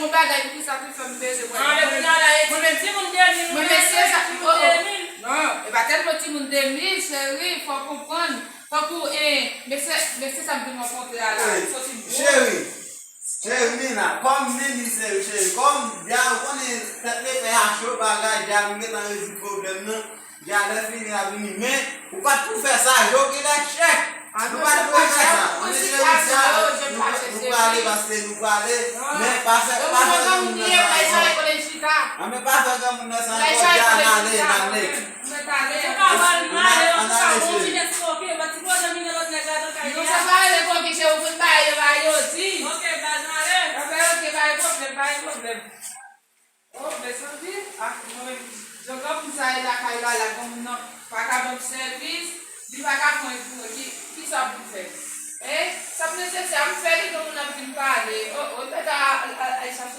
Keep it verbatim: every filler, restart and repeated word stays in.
bon bagay, poukisa tou fè m bezwen pran? Mwen menm, mwen menm, se sa, oh, oh. Non, e pa tèlman timoun de mil, cheri, fò w konprann. Tankou, eh, mesye, mesye sa m vin rankontre a la, li soti bro. Cheri, cheri, Mina, kòm Nini, cheri, cheri, kòm dja ou konnen tèt lepè a cho, bagay dja nou gentan rezoud pwoblèm nan, dja lè fini l ap vini, men ou pa t pou fè sa, yo genlè chèk. Nou pa t pou fè sa. Mesye, nou, nou prale paske nou prale, men pa fè, Anben pa fè granmoun nan sa ankò, di a n ale, n ale. Mwen pale. Ou pa pale, m ale, ou pa bon, Jinès koke, pa ti pwoblèm, vin lòt nèg la nan kay li a. Non, sa pa rele koke, se ou konn bay yo, bay yo, di. Ok, baz, m ale. Anben, ok, pa gen pwoblèm, pa gen pwoblèm. Oh, mezanmi, ah, mwen menm, jan granmoun sa ye lakay la, la granmoun nan pa ka ban m sèvis, li pa ka pran pou ki, ki sa pou m fè? Hein? Sa p nesesè, m fè li, granmoun ap vin pale. Oh, oh, tata, al, al, al chache